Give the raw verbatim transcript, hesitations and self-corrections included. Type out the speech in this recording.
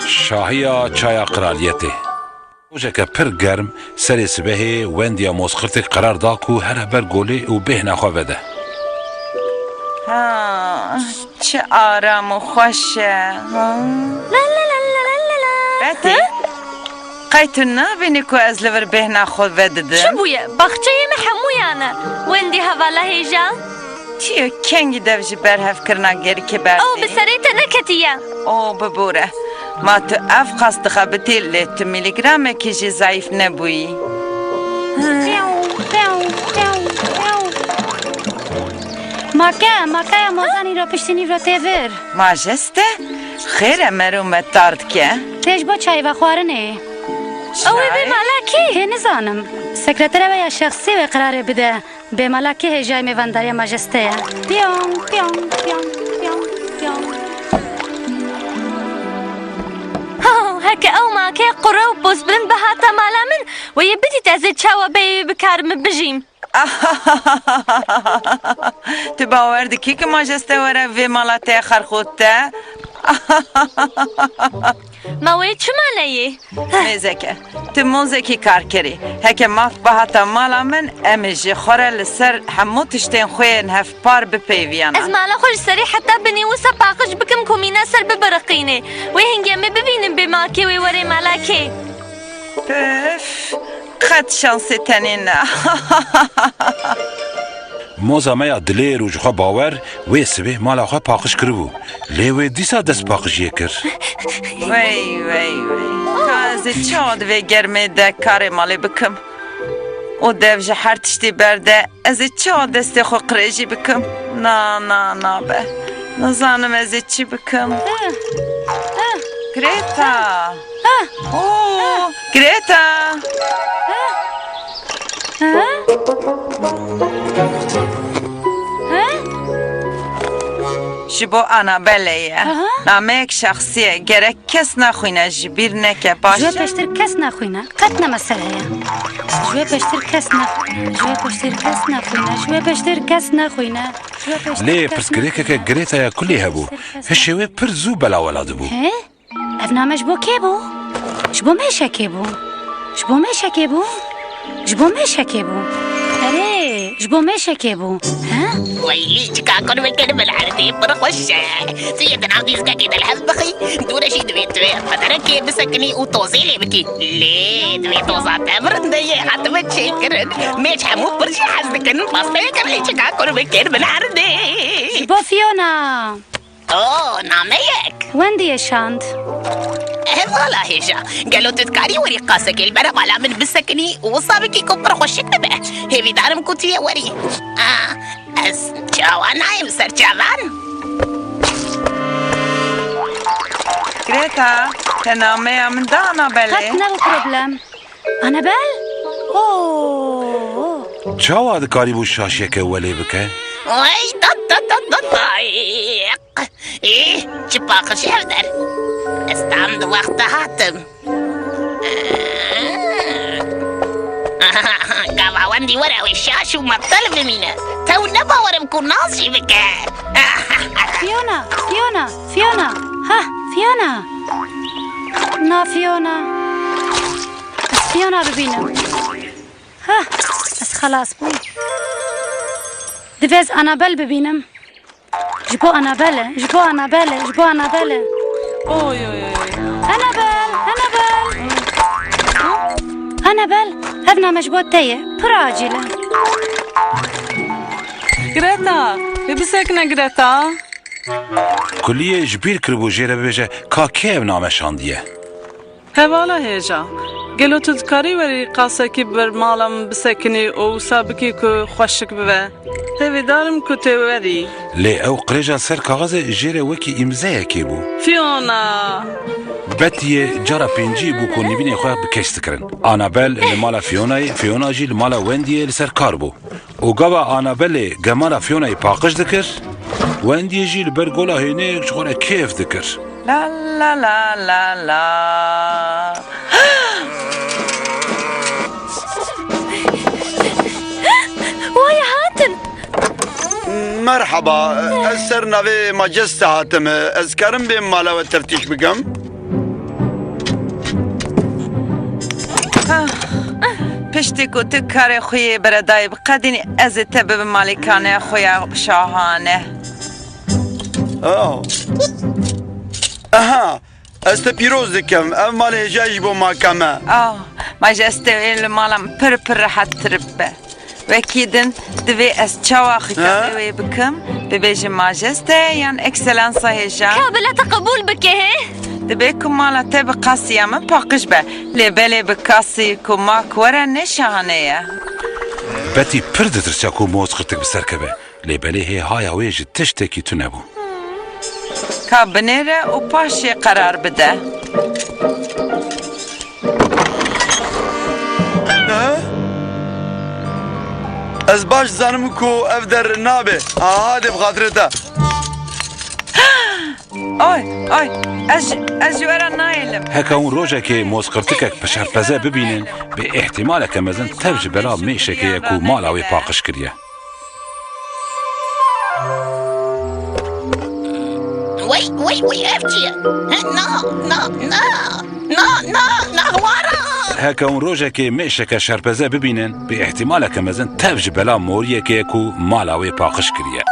Şahiya çaya qraliyetê. Rojeke pir germ, serê sibehê Wendiya Mozqirtik qerar da ku here ber golê û bêhna xwe vede. Ha, çi aram û xweş e, ha? La la la la la la la. Betê, qey tu nabînî ku ez li vir bêhna xwe vedidim? Çi bûye? Baxçeyê me hemûyan e. Wendî hevala hêja. Çi ye, kengî dev ji berhevkirina gerikê berdî? Ew bi serê te neketiye. O bibûre. Ma tu ev qas dixebitî, lê tu mîlîgramekî jî zayîf nebûyî. Make, make ya mozanî ro piştî nîvro tê vir. Majeste, xêr e, mero me tar dike. Tê ji bo çayê vexwarinê. Ew ê bê mala kê? Hê nizanim. Sekretera we ya şexsî wê qerarê bide. Bê mala kê hêjayê mêvandariya majeste ye. Piyong, piyong, piyong, piyong, piyong. Ha, heke ew make qure û pozbilind bihata mala min, wê yê bidît ez ê çawa bêyî wê bikarim bijîm. Tu bawer dikî ku majeste were vê mala te xerxote? Ma wê çima neyê? Mêzeke, tu mozekî kar kirî. Heke maf bihata mala min, em ê ji xwe re li ser hemû tiştên xwe yên hevpar bipeyviyana. Ez mala xwe ji serê heta binê wisa paqij bikim ku mîna ser bibiriqînê. Wê hingê em ê bibînin bê makê wê were mala kê. Pif, qet şansê te nîne. Moza me ya dilêr û ji xwe bawer wê sibê mala xwe paqij kiribû. Lê wê dîsa dest paqijiyê kir. Wey, wey, wey. Ka ez ê çawa di vê germê de karê malê bikim? Û dev ji her tiştî berde, ez ê çawa destê xwe qirêjî bikim? Na, na, nabe. Nizanim ez ê çi bikim. Greta! Oh, Greta! Ji bo Annabelle ye. Nameyek şexsî ye. Gerek kes nexwîne, ji bîr neke, baş e? Ji we pêştir kes nexwîne. Qet ne mesele ye. Ji we pêştir kes nexwîne. Ji we pêştir kes nexwîne. Ji we pêştir kes nexwîne. Ji we pêştir kes nexwîne. Lê pirsgirêkeke Gretaya kulî hebû. Hişê wê pir zû belawela dibû. Hê? Ev name ji bo kê bû? Ji bo mêşekê bû. Ji bo mêşekê bû. Ji bo mêşekê bû. Erê, ji bo mêşekê bû. He? Weylî, çika kurmekir min erdê pir xweş e. Tu yê di nav dîzgekê de li hev bixî, dû re jî divê tu yê qederekê bisekinî û tozê lê bikî. Lê divê toza te bi rind e, yê hatime çêkirin. Mêç hemû pir jî hez dikin. Pasteyeke lê çika kurmekir min erdê. Ji bo Fiona. Oh, nameyek. Wendiyê şand. Hevala hêja. Gelo tu dikarî werî qasekê li bera mala min bisekinî û wisa bikî ku pir xweşik bibe? Hêvîdar im ku tu yê werî. Ah, ez çawa nayêm ser çavan? Greta, te nameya min da Annabelle? Qet nebû problem. Annabelle? Oh! Çawa dikarîbû şaşiyeke welê bike? Ay, da, da, da, da, da. Ê, çi paqij hev der. Ez tam di wexta hatim. Gava wendî were wê şaş û mebtel bimîne. Tew ne bawerim ku nas jî bike. Fiona, Fiona, Fiona. Ha, Fiona. Na Fiona. Ez Fiona bibînim. Ha, ez xelas bûm. Divê ez Annabelle bibînim. Ji bo Annabelle, ji bo Annabelle, ji bo Annabelle. Oy, oy, oy. Annabelle, Annabelle. Annabelle, ev name ji bo te ye. Pir acîl e. Greta, ê bisekine Greta. Kuliyê ji bîr kiribû jê re bibêje, ka kê ev name şandiye? Hevala hêja. Gelo tu dikarî werî qasekî bi mala min bisekinî û wisa bikî ku xweşik bibe? Hêvîdar im ku tê werî. Lê ew qirêja ser kaxizê jê re wekî îmzeyekê bû. Fiona! Betiyê cara pêncî bû ku nivînên xwe bi keç dikirin. Annabelle li mala Fionayê, Fiona jî li mala Wendyê li ser kar bû. Û gava Annabellê gemara Fionayê paqij dikir, Wendyê jî li ber gola hêneyek ji xwe re kêf dikir. La la la la la. Waya hatin. Merheba, ez ser navê Majeste hatime. Ez karim bêm mala we teftîş bikim? Wextê ku tu karê xwe yê beredayî biqedînî, ez ê te bibim malîkaneya xwe ya şahane. Oh. Aha, ez te pîroz dikim. Ev malê hêja ji bo maka me. Ah, ma ji ez te wê li mala min pir pir rehettir bibe. Wekî din, divê ez çawa xikarê He? wê bikim? Bibêjim majeste yan ekselansa hêja? Ka bila te qebûl bike, he? Dibe ku mala te bi qasiya min paqij be. Lê belê bi qasî ku mak were ne şahane ye. Betî pir ditirse ku mozqirtik bi ser keve. Lê belê hêhaya wê ji tiştekî tune bû. Ka binêre û paşê qerar bide. He? Ez baş dizanim ku ev der nabe. Aha, dê bi xatirê te. Oy, oy, ez, ez ji we re nayêlim. Heke hûn rojekê mozqirtikek bi şerpeze bibînin, bi îhtimaleke mezin tev ji bela mêşekê ye ku mala wê paqij kiriye. Wey, wey, wey, ev çi ye? He, na, na, na, na, na, na, hwara! Heke hûn rojekê mêşeke şerpeze bibînin, bi îhtimaleke mezin tev ji bela moriyekê ye ku mala wê paqij kiriye.